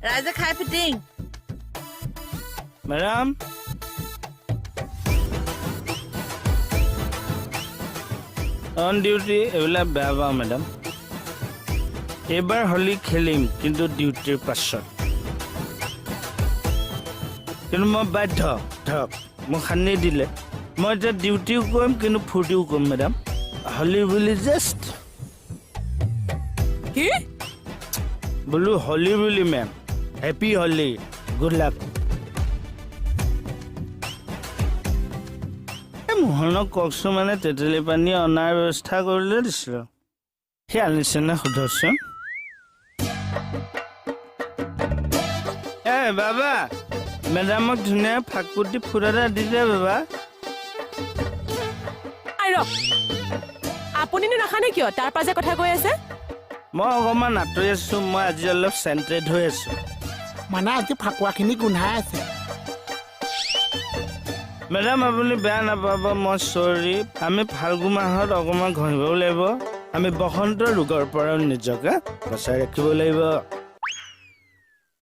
ৰাইজে খাই fitting. Madam, on duty এইবিলাক বেয়া পাওঁ মেডাম। এইবাৰ হোলী খেলিম, কিন্তু ডিউটিৰ পাছত। কিন্তু মই বাধ্য, ধৰক মোক সানি দিলে। মই এতিয়া ডিউটিও কৰিম, কিন্তু ফূৰ্তিও কৰিম মেডাম। হোলী বুলি জাষ্ট কি বোলো, হোলী বুলি ma'am, happy Holi, good luck. এই মোহনক কওকচোন, মানে তেতেলী পানী অনাৰ ব্যৱস্থা কৰিবলৈ দিছিলোঁ, সি আনিছেনে সোধকচোন। এ বাবা, মেডামক ধুনীয়া ফাকুটি ফুট এটা দি দে বাবা। আৰু আপুনিনো নাখানে কিয়? তাৰ পৰা যে কথা কৈ আছে। মই অকণমান আঁতৰি আছো, মই আজি অলপ চেণ্ট্ৰেড হৈ আছো। মানে আজি ফাকুৱাখিনি গোন্ধাই আছে। মেডাম, আপুনি বেয়া নাপাব, মই চৰি। আমি ফাল্গুন মাহত অকণমান ঘঁহিবও লাগিব, আমি বসন্ত ৰোগৰ পৰাও নিজকে বচাই ৰাখিব লাগিব।